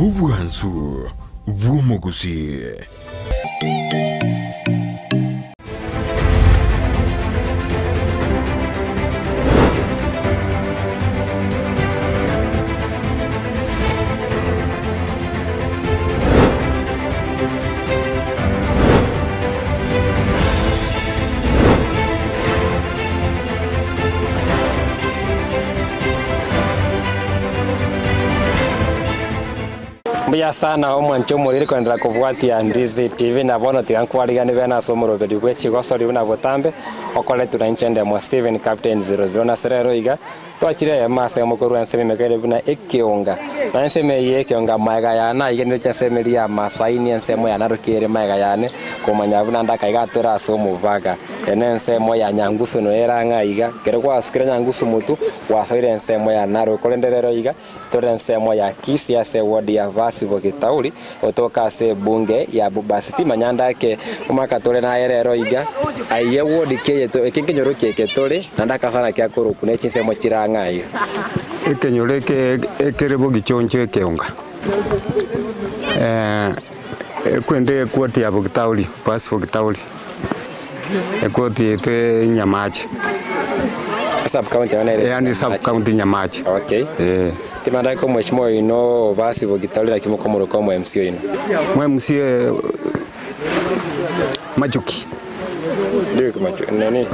Obwansu bw'omogusii. Mbuya sana omwancho omoriri koenderera kobwatia Ndizi TV na bono tiga nkwariganie bene ase omoroberi bwe chigosori buna botambe okoretwe na inche Ndemwa Stephen Captain 00 nase rero iga Twachire eyemo ase eyemo korwa ensemo emeka ere buna ekeonga, na ensemo eyio y'ekeonga magega yane aigeneretie ensemo eria y'amasaini, ensemo ya Naroki ere magega yane, komanya buna ndakaiga atore ase omobaga. Eye nensemo ya Nyangusu noyo ere ang'e aiga. Ekero gwasukire Nyangusu motwe, gwasoire ensemo ya Narok. Korende rero iga, tore ensemo ya Kisii ase eward ya Basibo Gitauri, Gotoka ase ebunge ya Bobasi timanya ndake omwaka tore naye rero iga, aiye ward ki eye eke nkenyoro ki eke tore, naende akasara ki akorokwa ne chinsemo chire ang'e aiga. Ekenyoro eke ekere bogichoncho ekeonga, ekwende equart ya Bogitauri, basi Bogitauri, equart yaito Nyamache. Sub county bono ere Yaani sub county Nyamache. Okay. Eh. Timanya ndake omweshimiwa oino basi Bogitauri naki mokomoroka omo MC oino. Mwe MC Machuki. Derrick Machuki nani?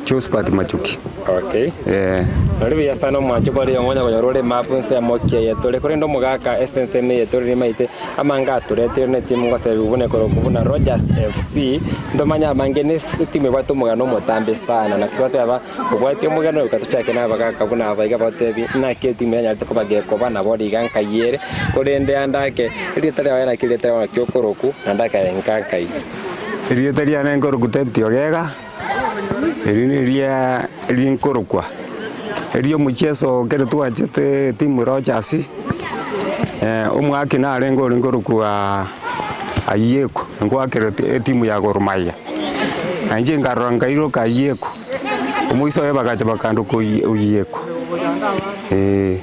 Josephat Machuki. Okay. Eh. Nori buya sana omwancho bore ongonya konyora ore map ensemo ki eye tore korende omogaka ase ensemo eye tore nimaete amange aturetire ne timu ngotebiwa buna ekorokwa buna Rogers FC ntomanye amange ne etimu ebwate omogano omotambe sana naki twateba Kobwatia omogano oyo gatochake nabagaaka buna aba iga batebi, Naki etimu yanyarete koba gekoba, nabo riga nkai ere, korende ande ake, erieta riao naki erieta riao naki okorokwa, naende ake aye nka nkai. Erieta riane nkorokwa David Ogega, eri neria rinkorokwa, erio omochieso ekero twachete etimu Rogers, omwaki narenge ore nkorokwa Ayieko, nkoakerete etimu ya Gor Mahia, na inche nkarora nkairoka Ayieko. Omoisa oye bagacha bakandoka Oyieko, ee,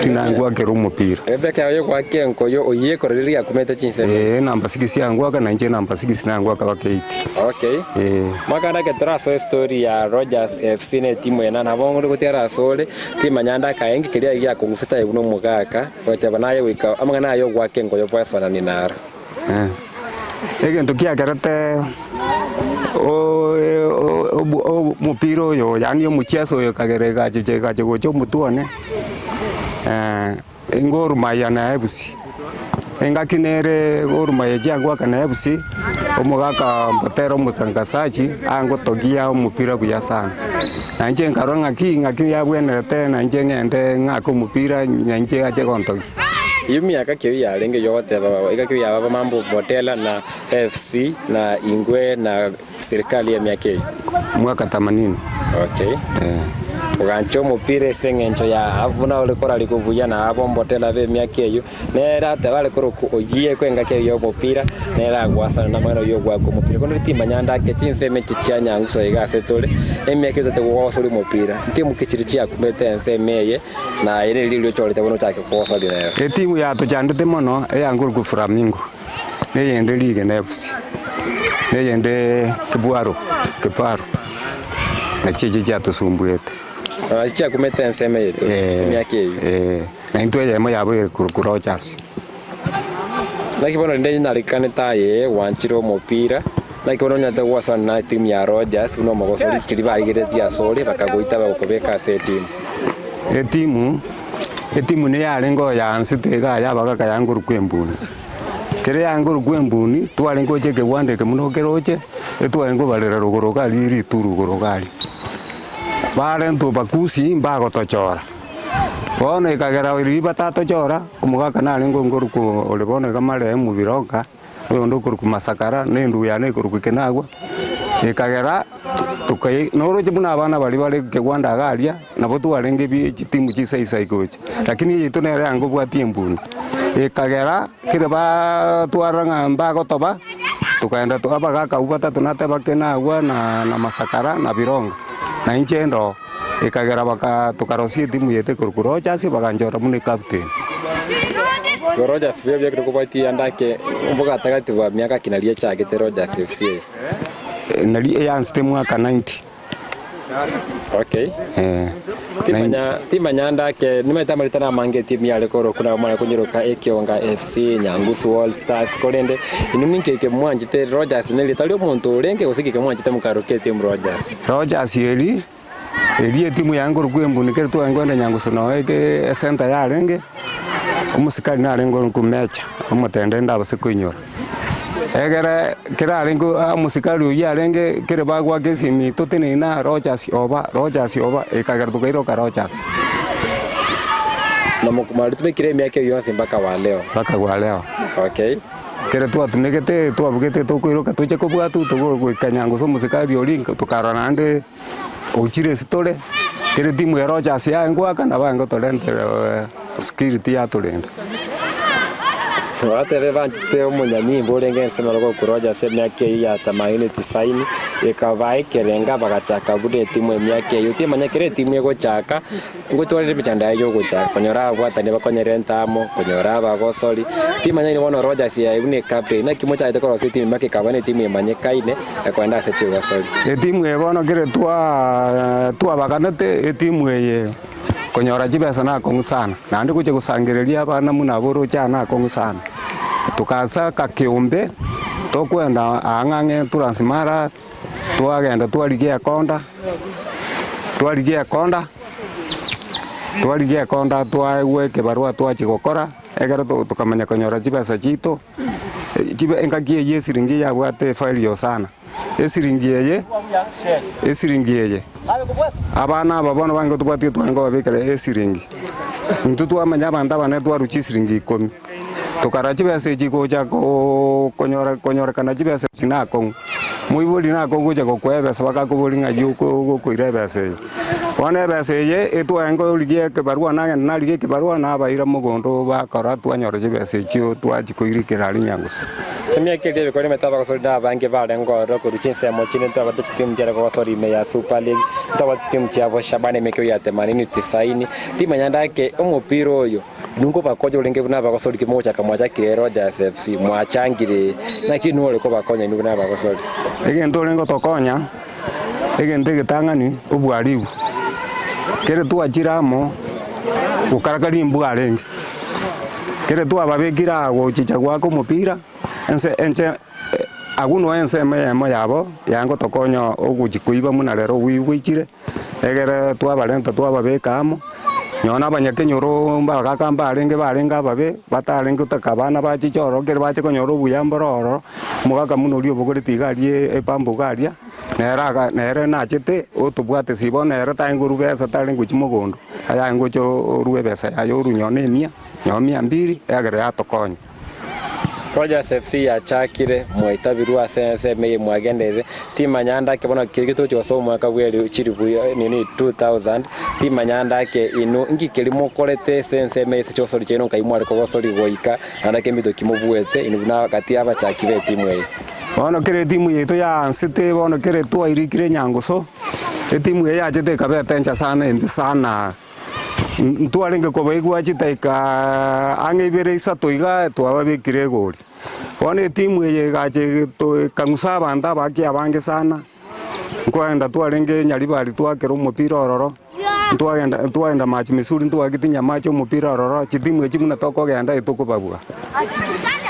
rinangwakera omopira. Rebeka oye goaka enkoyo Oyieko riria riakumete chinsemo. Ee, enamba sigisi yangwaka na inche enamba sigisi nangwaka baka eight. Okay. Ee. Mwakana ake torasoe story ya Rogers FC na etimu eye na nabo ore gotiara asore, timanya ande akaengi keria giakong'usete aye buna omogaka, goteba naye goika amang'ana aya ogoaka enkoyo bwesoananie naro. Egento kiakerete omopira oyo yaani omochiaso oyo kagera egachicha egacha gocha omotwe one, Gor Mahia na FC. Engaki nere Gor Mahia chiagoaka na FC, omogaka Mbotera omotangasaji angotogia omopira buya sana. Na inche nkarora ng'aki ng'aki yabwenerete na inche ng'ende ng'ake omopira na inche ache gontogia. Eyio miaka ki eyio yarenge eyio ogoteba baba iga ki yaba mambo Botela na AFC na ingwe na serikali y'emiaka eyio? Mwaka themanini. Okay. Eh. Ogancha omopira ase eng'encho ya buna ore korarigwa buya na abo Mbotela b'emiaka eyio, nere ateba are korokwa oyie kw'engaki eyio y'omopira, nere agoasana namang'ana oyio ogoaka omopira. Bono timanya ndake chinsemo echi chia Nyangusu iga ase tore, emiaka etato gogosoria omopira, ntimu ki chiria chiakumete ensemo eye, Na ere riria ochorete bono ochake kogosoria nere. Etimu yatochandete mono eyankorokwa Flamingo, na eyende Rigena FC, na eyende Kibwaro, Kibaru, nachio echio chiatosumbuete. Nachio chiakumete ensemo yaito emiaka eyio. Eh, na intwe eyemo yabo ere korokwa Rogers. Naki bono rende nyarikanete aye gwanchire omopira, naki bono onyarete gwasana na etimu ya Rogers buna omogosori chiria barigereretie asore bakagoita bagokobeka ase etimu. Etimu, etimu niyo yarenge oyansete iga aye abagaka yankorokwa embuni. Kere yankorokwa embuni, twarenge gocha ekewanda eke buna okeroche, etwarenge kobarera rogoro iga aria rituru igoro iga aria. Barentwa bakusi mbagotochora. Bono ekagera riria batatochora, omogaka narenge nkorokwa ore bono iga marehemu Bironka, oyonde okorokwa Masakara, na endugu yane ekorokwa Kenagwa, ekagera tokai noroche buna abana baria bare kegwanda iga aria, nabo twarenge bi chitimu chisaisai gocha, lakini eyaito nere yanga obwati embuni, ekagera kere baaaa twarora ng'a mbagotoba, tokaenda to abagaka abwo batato nateba Kenagwa na na Masakara na Bironga, na inche ndoo. Ekagera baka tokarosia etimu yaito ekorokwa Rogers baganchora buna ecaptain. Igo Rogers buya buya ekero kobwatia ande ake obogatagati bwa miaka ki nario echagete Rogers FC eye? Nari eyansete mwaka 90. Okay. Timanya timanya ande ake nimanyete amarita namange etimu yare korokwa nabo mare konyeroka Ekionga FC, Nyangusu All Stars korende inwe ninki eke mwanchete Rogers nerieta ria omonto orenge gose ki eke mwanchete mokaroka etimu Rogers? Rogers eri, Eria etimu yaye nkorokwa embuni kere tware kogenda Nyangusu noo eke esenta yarenge, omosikari narenge orokwa Mecha, omotende ndabase koinyora. Egere kere arenge omosikari oyio arenge kere bagoaka esimi totenene aa Rogers oba, Rogers oba, ekagera tokairoka Rogers. Na mwatumekire emiaka eyio yonsi mpaka wa leo? Mpaka wa leo. Okay. Ekero twatumegete, twabugete tokoiroka toche kobwatwa togoika Nyangusu omosikari oria tokarora naende. Ochire ase tore, kera etimu ya Rogers yaye ngoaka nabo aye ngotorentera security yatorenda. Batebe banchete omonyanyimbo orenge ensemo rogokwa Rogers emiaka eyio ya themanini tisaini, ekabaa ekerenga bagachaka buna etimu emiaka eyio. Timanya kera etimu egochaka, ngotwarire emechando yaye yogochaka, konyora ababwatani bakonyerenta amo, konyora abagosori, timanya inwe bono Rogers yaye buna ecaptain, naki mochagete korosia etimu mpaka ekaba na etimu emanyekaine ekoenda ase chigosori. Etimu eye bono kere twa twabaganete, etimu eye konyora chibesa nakong'u sana, naende gochia gosangereria abana buna abwo oroche aa nakong'u sana. Togasaka kiombe, tokwenda ang'e ang'e Transmara, Twagenda twarigia ekonda, twarigia ekonda, twarigia ekonda twaegwa ekebarua twachia gokora, ekero to tokamanya konyora chibesa chiaito, chibe engaki eyio esiringi yabwate efailio sana, esiringi eye, esiringi eye, abana aba bono bange tobwate twange kobabekera esiringi, intwe twamanya abanto abanene twarwa chisiringi ikomi. Tokarora chibesa echi gocha koo konyora konyorekana chibesa echi nakong'u, moibori nakogocha gokoa ebesa bakakoboria ng'ai oko ogokoira ebesa eye. Bono ebesa eye etwaye nkorigia ekebarua nagenda narigia ekebarua nabaira mogondo bakora twanyora chibesa echio twachia koirikera aria Nyangusu. Emiaka eria ebikoro emete abagosori na abange barenge ororo korwa chinsemo chinde ntwabwate chitimu chiare kogosora ime ya Super League, ntwabwate chitimu chia Shabana emiaka eyio ya themanini tisaini. Timanya ndake omopira oyo. Ninkobakonya orenge buna abagosori ki mogochaka mwachakire Rogers FC, mwachangire, naki inwe ore kobakonya inwe buna abagosori? Egento orenge gotokonya, egento egetang'ani, obwaribu. Kere twachire amo, gokaraka rimbwa arenge. Kere twababekire aa gochicha goaka omopira, ense enche agwo noe ensemo eyemo yabo yangotokonya ogochi koiba buna rero oboibi bwaichire. Egere twabarenta twababeka amo, nonya na abanyakenyoro mbagaka mbarenge barenge ababe, batarenge gotaka abana bachiche ororo ekero bache konyora obuya mboro ororo, omogaka buna oria obogoretie iga aria epambo iga aria, nere aga nere nachete otobwatisia bono ere tarenge korwa besa tarenge gochia mogondo, ayarenge gocha orue ebesa yaye orue nonye na emia, nonye mia mbiri, egere yatokonya. Rogers FC yachakire mwaitaberwe ase ensemo eye mwagenderire, timanya ande ake bono keri getochi gose omwaka bwe chilifu nini 2000, timanya ande ake inwe nki keri mokorete ase ensemo eye ase chigosori chiaino nkai mware kogosori goika naende ake mbito ki mobuete inwe buna gati y'abachaki b'etimu eye. Bono kera etimu yaito yaansete bono kera twairikire enyanguso, etimu eye yachete ekaba etencha sana embe sana. Ntwarenge kobaigwa chidaeka ang'e ibere isato iga twababekire egori. Bono etimu eye egacha egeto ekang'usa abanto abake abange sana, nkoenda twarenge Nyaribari twakera omopira ororo, ntwagenda ntwaenda Machi Misuri ntwagete Nyamache omopira ororo, chitimu echi buna tokogenda etokobabua.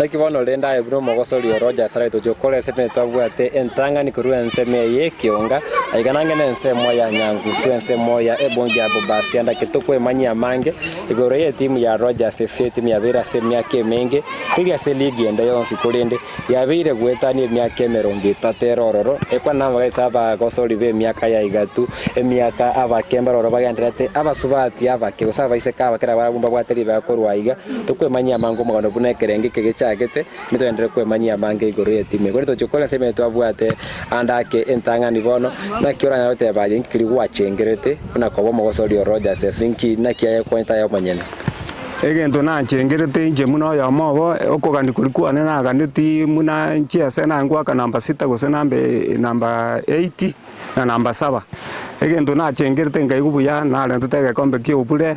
Naki bono rende aye buna omogosori o Rogers aratoche gokora ase emeto abwate entang'ani korwa ensemo eye y'ekionga, aiga nange nensemo ya Nyangusu, ensemo ya ebongi ya Bobasi, andake tokwemanyia amange igoro y'etimu ya Rogers FC, etimu yabeire ase emiaka emenge, teri ase ligi ende yonsi korende yabeire goetania emiaka emerongo etato ere ororo, ekwana namagaisa abagosori b'emiaka ya igatu, emiaka abake mbaroro bagendererete, abasubati abake gose abaiseke abake nabarabwo mbabwate ribaga korwa aiga. Tokwemanyia amange omogano buna ekerengo eke gechagete, nitogenderere kwemanyia amange igoro y'etimu eye. Korende tochia gokora ase emento twabwate ande ake entang'ani bono, naki oranyare goteba aye inki keria gwachengerete buna koba omogosori o Rogers FC, inki naki aye okonyete aye omonyene? Egento nanchengerete inche buna oyomo obo, okogania koria kwane naganetie buna nchiese nangwaka namba sita gose namba namba eight na namba saba. Egento nachengerete nkaigwa buya, narentete egekombe kia obure.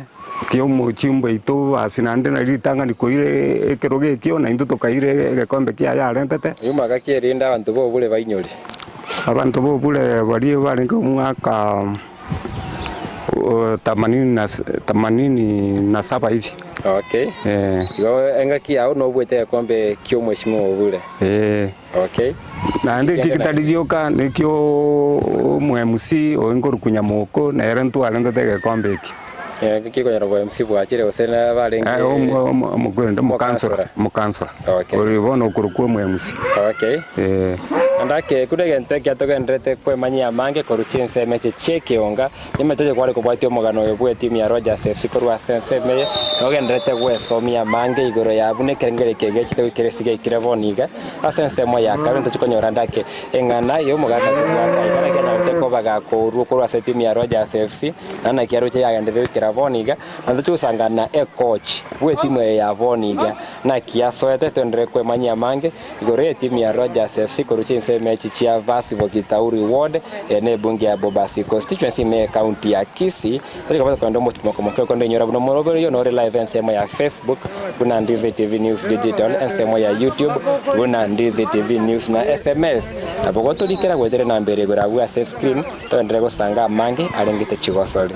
Kia omochie oito basi naende nari ritang'ani koira ekerogo ekio, naintwe tokaira egekombe kiaye arentete. Oyio omwaka ki erinde abanto b'obure bainyore? Abanto b'obure baria barenge omwaka themanini na themanini na saba hivi. Okay. Eh. Igo engaki yao nobuete egekombe ki'omweshimiwa obure. Eh. Okay. Naende eki kitari gioka nekio omo MC oyo nkorokwa Nyamoko nere ntwarentete egekombe eki. Eh, kikonyora bo MC bwachire gose nabarenge Eh, omo- omo- omokwende omokansora Omokansora. omokansora Okay. ori bono okorokwa omo MC. Okay. Eh. Naende ake buna egento ekiya togendererete kwemanyia amange korwa chinsemo echi chi'ekeonga, Nimanyete onye kware kobwatia omogano oyo bw'etimu ya Rogers FC korwa ase ensemo eye, nogendererete gwesomia amange igoro ya buna ekerengerio eke gechete goikera ase geikire bono iga. Ase ensemo ya kabere ntochie konyora ande ake eng'ana y'omogaka tobwate aiga naki anyarete koba gakourwa korwa ase etimu ya Rogers FC, na naki aroche yagenderire goikera bono iga, na ntochie gosangana ekochi bw'etimu eye ya bono iga naki yasoete toenderere kwemanyia amange. Igoro y'etimu ya Rogers FC korwa chinsemo echi chia Vasivo Gitauri Ward ere nebunge ya Bobasi Constituency ime y'ecounty ya Kisii tochia kobasa kogenda omochimokomo moke okonde inyora buna omoroberi oyio nore live ensemo ya Facebook buna Ndizi TV News Digital ensemo ya YouTube buna Ndizi TV News na SMS nabo gotorikera goetera enamba ere igoro abwo ase escreen toenderere gosanga amange arengete chigosori.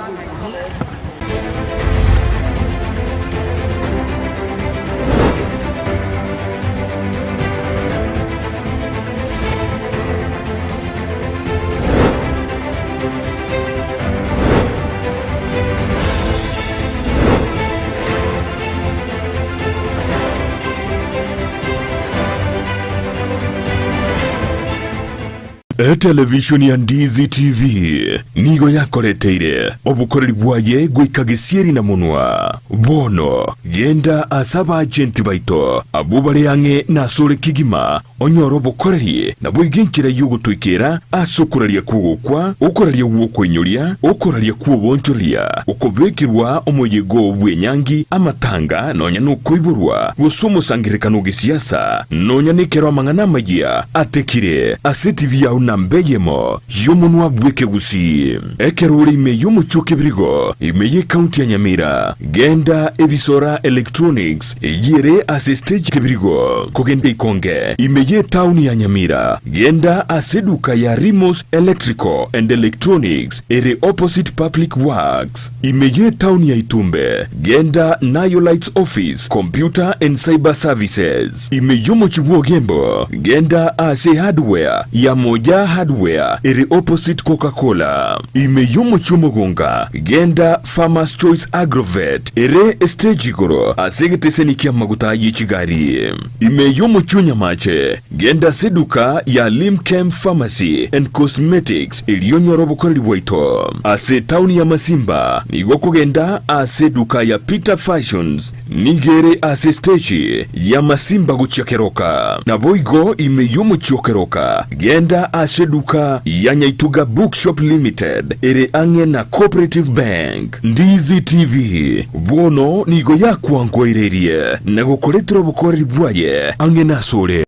Etelevishoni ya Ndizi TV nigo yakoreteire obokoreri bwaye goika gesieri na monwa. Bono genda ase abaagenti baito abwo bare ang'e nasore kegima, onyore obokoreri, naboigo enchera y'ogotoikera ase okoraria kw'ogokwa, okoraria gw'okoinyoria, okoraria kw'oboonchoreria, okobekerwa omoyega bw'enyangi, amatanga, nonya nokoiborwa, gose omosangererekano o gesiasa, nonya nekero amang'ana amayia atekire ase TV yao namba eyemo y'omonwa bw'ekegusii. Ekero ore ime y'omochie o Kebirigo, ime y'ecounty ya Nyamira, genda Ebisora Electronics eyio ere ase stage Kebirigo, kogenda Ikonge, ime y'etaoni ya Nyamira, genda ase eduka ya Rimos Electrical and Electronics ere opposite Public Works. Ime y'etaoni ya Itumbe, genda Nayo Lights Office, Computer and Cyber Services. Ime y'omochie bw'Ogembo, genda ase Hardware ya Moja Hardware ere opposite Coca-Cola. Ime y'omochie Omogonga, genda Farmers Choice Agrovet ere estage igoro ase egeteseni ki'amaguta ye chigari. Ime y'omochie o Nyamache, genda ase eduka ya Limchem Pharmacy and Cosmetics erio onyore obokoreri bwaito. Ase etaoni ya Masimba, nigo okogenda ase eduka ya Peter Fashions, nigo ere ase esteji ya Masimba gochia Keroka. Naboigo ime y'omochie o Keroka, genda ase eduka ya Nyaituga Bookshop Limited ere ang'e na Cooperative Bank. Ndizi TV bono nigo yakwankoireirie na gokoretera obokoreri bwaye ang'e nasore.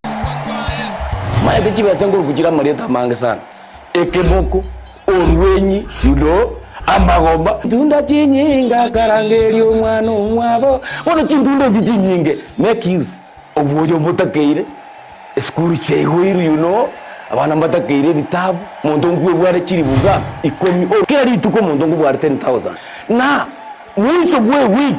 Maete chibesa nkoruku chire amarieta amange sana, ekeboko, orwenyi, you know, amagomba. Chintunda chinyinge akarangeria omwana omwabo, bono chintunda echi chinyinge make use obwoyo mbotakeire, esukuru chiaigoirwe you know, abana mbatakeire ebitabu, monto nkwebware chilifu ngapi? Ikomi, kera rituko omonto nkobware 10,000 na Mwiso bw'ewiki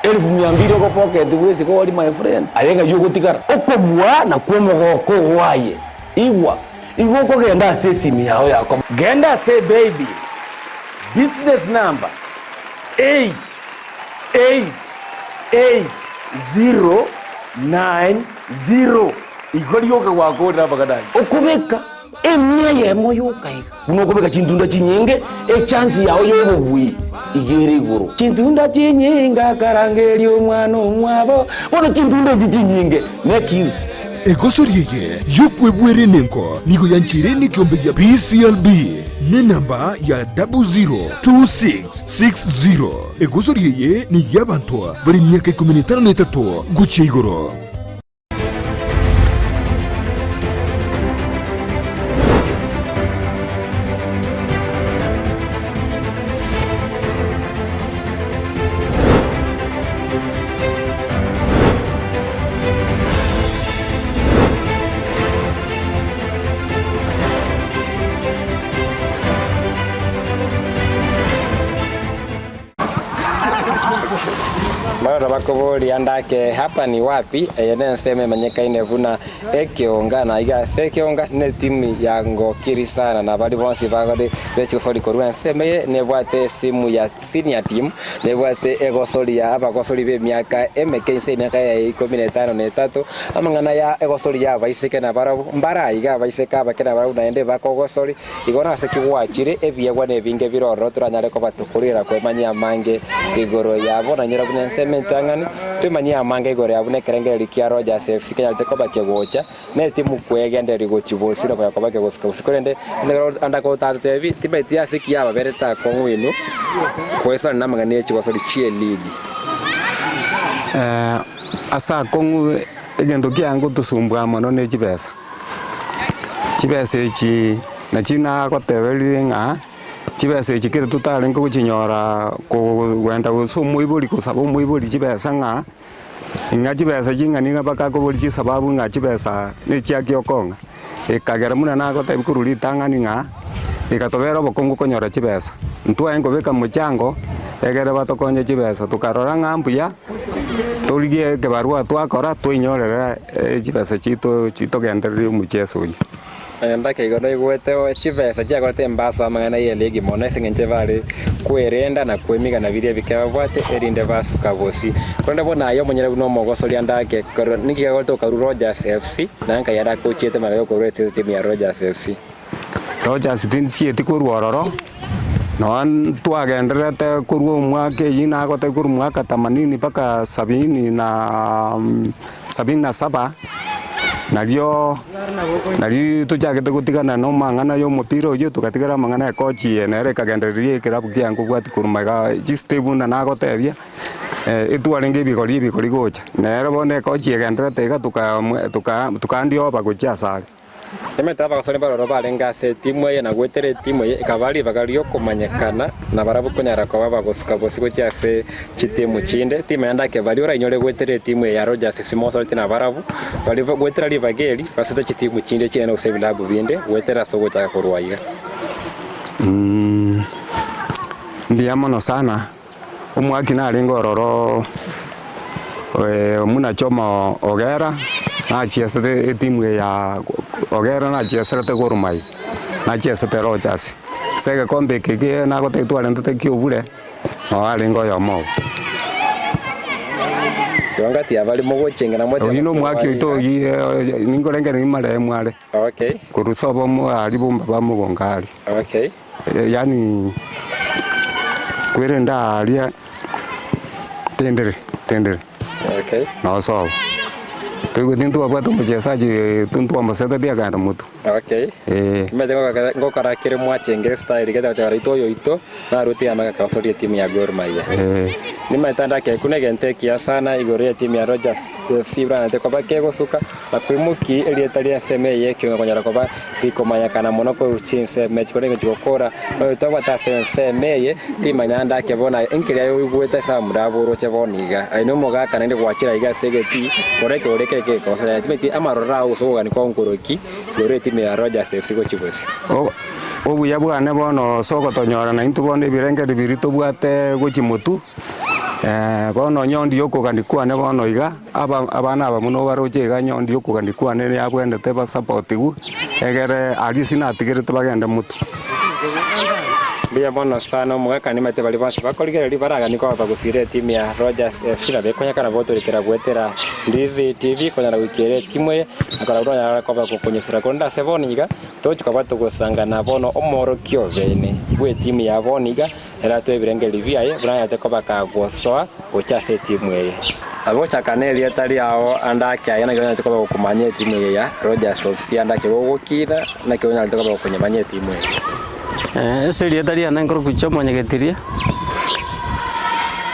elifu mia mbili ogopocket bw'esiko ori my friend, aye ng'ai ogotigara? Okobua nakwo omogoko oo aye. Igwa, igo okogenda ase esimi yao ya koba. Genda ase ebaby business number 8 8 8 0 9 0 igo rioka gwakorire amang'ana ayio. Okobeka Emia eyemo yoka iga. Buna okobeka chintunda chinyinge, echansi yao y'obobui iga ere igoro. Chintunda chinyinge akarangeria omwana omwabo, bono chintunda echi chinyinge, make use. Egosori eye y'okwebwera enengo nigo yancheire nekiombe gia PCLB nenamba ya 002660. Egosori eye ney'abanto bare emiaka ikomi na etano na etato gochia igoro. Ekero bakoboria ndake hapa ni wapi, eye nensemo emanyekaine buna ekeonga na iga ase ekeonga netimu ya ngokiri sana na baria bonsi bagore bechigosori korwa ensemo eye nebwate esimu ya senior team nebwate egosori ya abagosori b'emiaka emeke inse emiaka ya ikomi na etano na etato amang'ana ya egosori ya abaiseke na barabwo mbara iga abaiseke abake na barabwo naende bakogosori Igo nase ki gwachire ebiegwa nebinge bire ororo toranyare koba tokorera kwemanyia amange igoro yabo? Nanyora buna ensemo entang'ani twemanyie amange igoro yabo nekerengererio kia Rogers FC kenyarete koba kegocha netimu kwegendereria gochia bosio na konya koba kegosuka bosio. Korende ande kotatotebie timanyeti ase ki yababerete akong'u inwe goesana namang'ana ye chigosori chi'eligi. Ase akong'u egento kiange gotosumbua mono ne chibesa. Chibesa echi nachi nagotebereire ng'a chibesa echi kere totarenge gochinyora kogenda gose omoibori gosaba omoibori chibesa ng'a, ng'a chibesa ching'ani ng'a mpaka akoboria chisababu ng'a chibesa na echiaki okong'a. Ekagera buna nagotebia korwa ritang'ani ng'a, egatobera obokongu konyora chibesa. Ntwaye kobeka mochango, egere batokonye chibesa, tokarora ng'a mbuya. Torigie ekebarua twakora, toinyorere chibesa chiaito chitogendererie omochieso oyio. Mpaka igo naigwete chibesa chiakorete embaso amang'ana y'eligi mono ase engencho bare kwerenda na kwemigana biria ebike babwate erinde basuka bosio. Korende bono aye omonyene buna omogosoria ndake korwa ninki gekorete okarua Rogers FC na nkai are akochiete magega yokorua etimu ya Rogers FC. Rogers tinchieti korwa ororo, nonya ntwagendererete korwa omwaka eyio nagotebia korwa mwaka themanini mpaka sabini na sabini na saba, nario nario tochagete gotigana na amang'ana ya omopira oyio togatigara amang'ana ya ekochi eye nere ekagendereria ekerabu kiane kobwatia korwa magega chistep buna nagotebia, etwarenge ebigori ebigori gocha. Nere bono ekochi egendererete iga toka toka tokandioba gochia asare. Emete y'abagosori mbaroro barenge ase etimu eye, na goetera etimu eye ekaba ribaga ri'okomanyekana, na barabwo konyara koba bagosuka bosio gochia ase chitimu chinde. Timu ende ake baria orainyore goetera etimu eye ya Rogers FC mosoreti nabarabwo, baria goetera ribaga eri basoete chitimu chinde chinene gose ebilabu binde goetera ase ogochaka korwa aiga. Mbuya mono sana, omwaki narenge ororo buna Choma Ogera, nachiesete etimu eye ya Ogera nachieserete Gor Mahia, nachiesete Rogers. Ase egekombe eke eke nagotebia twarentete kia obure, noo arenge oyomo obo. Igo ngati abare mogochengera moche Oyio na omwaki oito oyio ninkorengereria marehemu are, Okay, korwa sobo aria bomba ba mogonga aria. okay. Yaani kwerende aaria tendere tendere Okay. nosobo. Toigweti ntwabwate omochesaji ntwamosetetie akagenda motwe. Okay. Eh. Nimanyete ngokora ngokora kere mwachenge style gete goteba raito oyo oito narutie amang'ana akagosoria etimu ya Gor Mahia. Eh. Nimanyete ande akekuna egento ekiya sana igoro ya etimu ya Rogers FC buna koba kegosuka na koimoki erieta ria ensemo eye ekio konyara koba rikomanyekana mono korwa chinsemo echi korende chigokora oyo tobwate ase ensemo eye timanya ande ake bono enkeria aye oigwete ase abamura abo oroche bono iga. Aye na omogaka naende gwachire aiga ase egetii kora ekegori ekere kegokosa timanyeti amaroro ao gose okogania kwao nkoroki igoro etimu ya Rogers FC gochia bosio. Obuya bwane bono ase ogotonyora naintwe bono ebirengererio biria tobwate gochia motwe, bono onye ondiyo okogania kwane bono iga. Aba abana aba buna obaroche iga onye okogania kwane nabwenerete basapotigwe, egere aria ase natigerete bagende motwe. Mbuya mono sana omogaka nimanyete baria bonsi bakorigereria baraganie koba bagosira etimu ya Rogers FC nabo ekonyekana gotorekera goetera Ndizi TV konyara goikera etimu eye na korora buna onyare koba gokonyesera korende ase bono iga togochi koba togosangana bono omworokia obeene bwe etimu ya bono iga Ere atoe ebirengererio biaye buna anyarete koba kagosoa gocha ase etimu eye. Nabo gochaka nerieta riao ande ake aye naki onyarete koba gokomanya etimu eye ya Rogers FC ande ake gogokina naki onyarete koba gokonyemanya etimu eye. Ase erieta riane nkorokwa Omonyegetiria,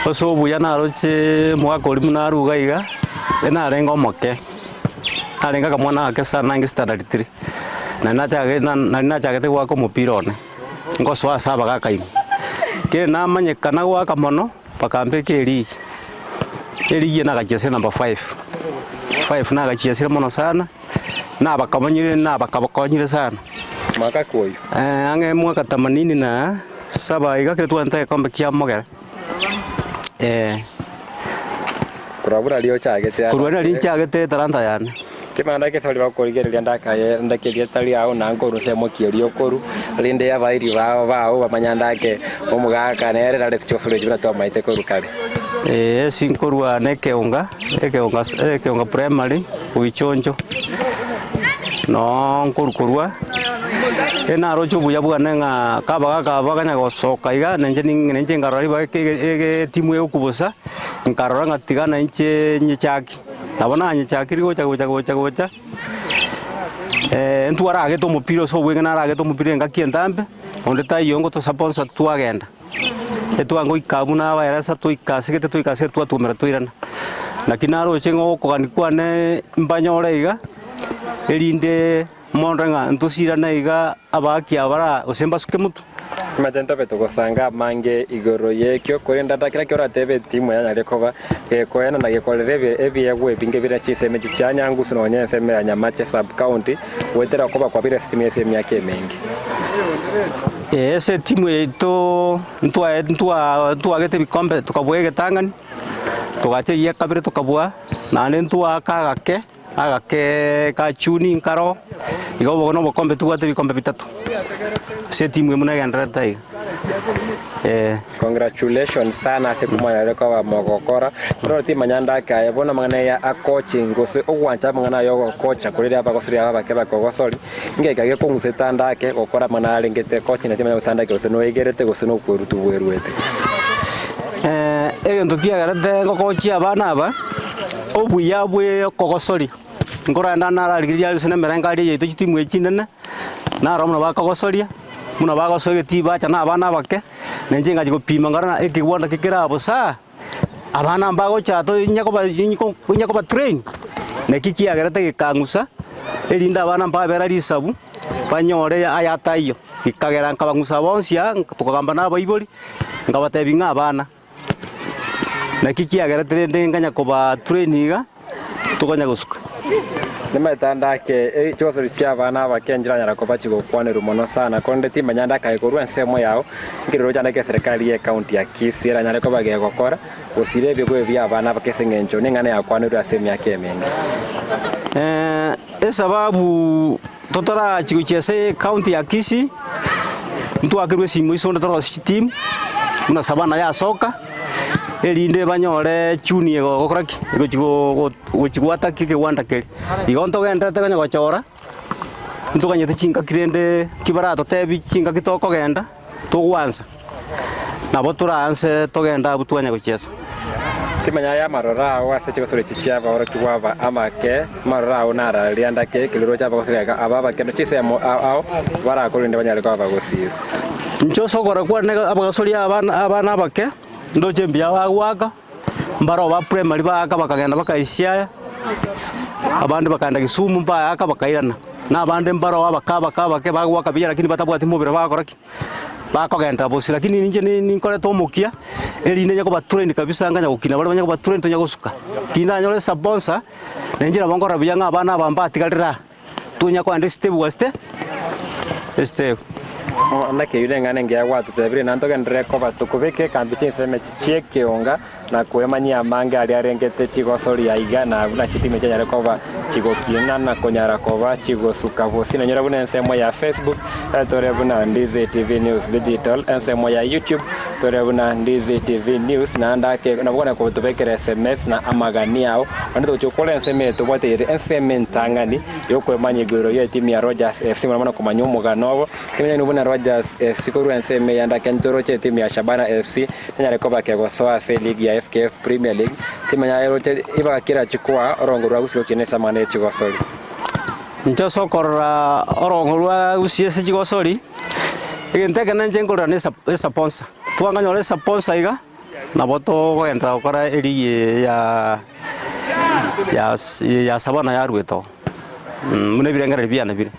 ase obuya naroche omogaka oria buna aruga iga, narenge omoke. Narenge akamwana gake sana nange standard three, nari nachage nari nachagete goaka omopira one. Ngosoa ase abagaka ime. Kere namanyekana goaka mono, bakambeka erigi. Erigi eye nagachiesire number five, five nagachiesire mono sana, nabakamanyire nabakabakonyire sana. Mwaka ki oyio? Ang'e mwaka themanini na saba iga ekero twarente egekombe kia Mogere. Korwa buna riria ochagete ase. Korwa riria nchagete etalanta yane. Kimanda egesori bakorigereria ndakaye ndake erieta riao na nkoru nsemo ki eria okoru, rende abairi bao bao bamanya ndake omogaka nere nare chiosoro echi buna twamaete korwa kare. Ee, ase nkorwa na ekeonga, ekeonga ekeonga primary, Boichoncho, noo nkorwa korwa, e naroche obuya bwane ng'a kabagaka aba bakanya gosoka iga, na inche ning na inche nkarora ribaga eke ege etimu egokubosa, nkarora ng'a tiga na inche nyechaki. Nabo nanyechakire gocha gocha gocha gocha, ntwaragete omopira ase obweng'e naragete omopira engaki entambe, onde taiyo ngotosaponsa twagenda. Etwangoika abwo nabaeresa toika ase gete toika ase twatwomera toirana. Naki naroche ng'a ogokogania kwane mbanyore iga, erinde mondore ng'a ntosirane iga abaaki aba bara gose mbasuke motwe. Omanyete ntobe togosanga amange igoro y'ekio, korende ata kera oratebe etimu yanyare koba gekoena na gekorera ebiegwa ebinge bire chisemi echi chia Nyangusu nonya ensemo ya Nyamache sub-county goetera okoba kwa bire ase timu ase emiaka emenge. Ee, ase etimu yaito ntwae ntwa ntwagete ebikombe tokabua egetang'ani, togacha egia kabere tokabua, naende ntwaaka agake, agake ka chuni nkaro, igo obo na obokombe tobwate ebikombe bitato, ase etimu eye buna egendererete iga, eh. Congratulations sana ase komonyarire koba mogokora. Bono timanya ndake aye bono amang'ana aya a coaching gose ogwancha amang'ana aya ogokocha korende abagosori aba abake bakogosori ngeika gekong'usete ande ake gokora amang'ana arengete coaching na timanya gose ande ake gose noegerete gose nokwerutu bweruete. Egento kiagerete ngokochia abana aba, obuya bwe okogosoria, nkorenda nararigereria ase emerengo aria yaito chitimu echi chinene, naro buna bakogosoria, buna bagosoa egetii bacha na abana abake. Na inche ngachia gopima nkarora ng'a ekegwanda kekere aa bosa, abana mbagocha to onya koba onya koba train, naki kiagerete gekang'usa, erinde abana mbabera risabu, banyore aya taiyo. Gekagera nkabang'usa bonsi aa, tokagamba na abaibori, nkabatebia ng'a abana, naki kiagerete rende nkanya koba train iga. Tokonya gosuka. Nimanyete ande ake chigosori chi'abana abake nchiranyara koba chigokwanerwa mono sana, korende timanya ande akaye korwa ensemo yao, nkeroroche ande ekeserekari y'ecounty ya Kisii eranyare koba gegokora gosira ebigo ebi bi'abana abake ase eng'encho neng'ana yakwanerwe ase emiaka emenge. Esababu totarachia gochia ase ecounty ya Kisii, ntwakerwe esimo isonde torosie chitimu, buna Savannah yasoka. Erinde banyore chuni egokora ki? Egochi gochi gwataka ekegwanda keria. Igo ntogenderete konya gochora, ntoganyete chingaki rende ki baratotebi chingaki tokogenda, togwansa. Nabo toraanse togende abwo twanya gochiesa. Timanya aya amaroro ao ase chigosori echi chi'abaorokigwa aba amake, amaroro ao nararia ndake ekerero chi'abagosori aba abake chisemo ao ao barakorende banyare koba bagosirwa. Inche ase okora kwane abagasori abana abana abake, ndoche mbuya bagoaka, mbaro ba primary baaka bakagenda bakaisia aya, abande bakaenda Kisumu mbaaka bakairana, na abande mbaro abake abake abake bagoaka buya lakini batabwati mobere bagokora ki? Bakogenda bosio. Lakini ninche ni ninkorete omokia, erinde onye kobatrain kabisa nganya gokina baria banye kobatrain tonya gosuka. Kindanyore esuponsor, na inche nabo nkorora buya ng'a abana aba mbatigarire aa. Tonya kogenda estep gwa ste estep. Naki eyio neng'ana engiya gwatotebire, na ntogenderere koba tokobeka ekambi chinsemo echi chi'ekeonga, na kwemanyia amange aria arengete chigosoria aiga, na buna chitimi chianyare koba chigokina na konyara koba chigosuka bosio. Nonyore buna ensemo ya Facebook, tore buna Ndizi TV News Digital, ensemo ya YouTube Tore buna Ndizi TV News, naende ake nabo kwane kotobekera SMS na amagani ao, onde togochia gokora ensemo eye tobwate ere ensemo entang'ani yokwemanya igoro y'etimu ya Rogers FC mono mono komanya omogano obo. Kimanyani buna Rogers FC korwa ensemo eye ande ake ntoroche etimu ya Shabana FC nenyare koba kegosoa ase eligi ya FKF Premier League. Timanya aye oroche ribaga ki erachie koa orongo rwa Gusii gokina ase amang'ana ye chigosori. Inche ase okorora orongo rwa Gusii ase chigosori. Egento ekenene inche nkorora ne esaponsa, twanganyora esaponsa iga, nabo togogenderera gokora erigi eye ya ya ya Savannah yaruete oo, buna ebirengererio biane bire.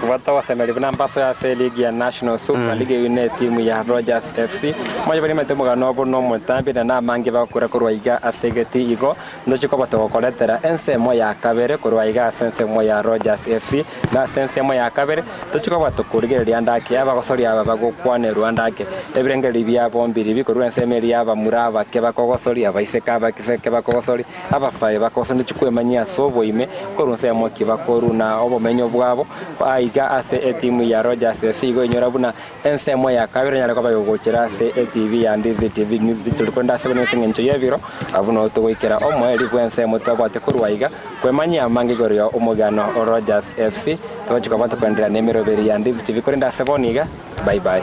Bwata ogosemeria buna mbasoe ase eligi ya National Super League eyio ne etimu ya Rogers FC. Moche barimete omogano obo nomotambe na namange bagokura korwa iga ase egetii igo ntochie koba togokoretera ensemo ya kabere korwa iga ase ensemo ya Rogers FC na ase ensemo ya kabere tochie koba tokorigereria ande ake abagosoria aba bagokwanerwa ande ake ebirengererio biabo mbiribi korwa ensemo eria abamura abake bakogosoria abaiseke abakiseke bakogosoria Abasae bakosonde chikwemanyia ase oboime korwa ensemo ki bakoruna obomenyo bwabo aiga ase etimu ya Rogers FC igo inyora buna ensemo ya kabere enyare koba egogochera ase etv ya Ndizi TV Tori korende ase buna ase engencho y'ebiro abwo noo togoikera omoerio bw'ensemo twabwate korwa aiga kwemanyia amange igoro ya omogano o Rogers FC togochi koba tokoenderea nemeroberi ya Ndizi TV korende ase bono iga bye bye.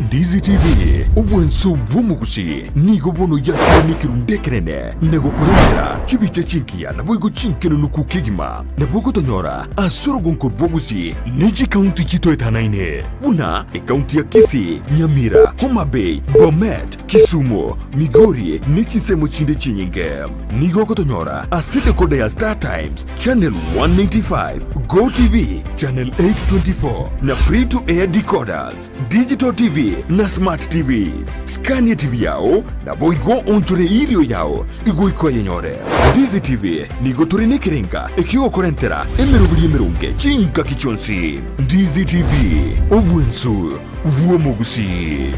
Ndizi TV, obwanso bw'omogusi nigo bono yakire nekerundu ekenene na gokorentera chibicha chingiya naboigo chinkenunuku kegima. Nabo ogotonyora ase orogonko rw'obogusi ne chikaunti chitoetanaine buna ekaunti ya Kisii, Nyamira, Homa Bay, Bomet, Kisumu, Migori ne chinsemo chinde chinyinge. Nigo ogotonyora ase decoder ya Star Times, Channel 195, Go TV, Channel 824 na Free to Air decoders, Digital TV na Smart TVs. Scania TV yao naboigo onchore irio yao igoika oyenyore. Ndizi TV nigo tore nekerenga ekiogokorentera emeroberi emeronge chingaki chionsi. Ndizi TV, obwensu bw'omogusii.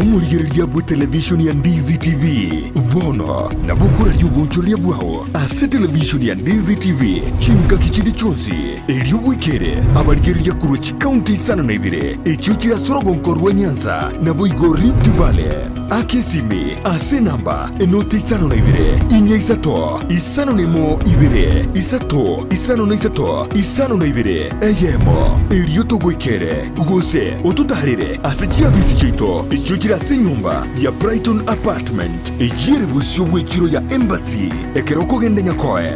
Omorigereria bw'etelevishoni ya Ndizi TV bono nabo okoraria obonchoreria bwao ase televishoni ya Ndizi TV chingaki chinde chionsi, erio bwekere abarigereria korwa chikaunti isano na ibere echio chire ase orogonko rwa Nyanza naboigo Rift Valley. Aka esimi ase enamba enoti isano na ibere, inya isato, isano na emo ibere, isato, isano na isato, isano na ibere, eyemo, erio togoikere, gose ototaarere ase chiabisi chiaito echio chire ase enyomba ya Brighton Apartment, eyio ere bosio bw'echiro ya Embassy, ekero okogenda Nyakoe.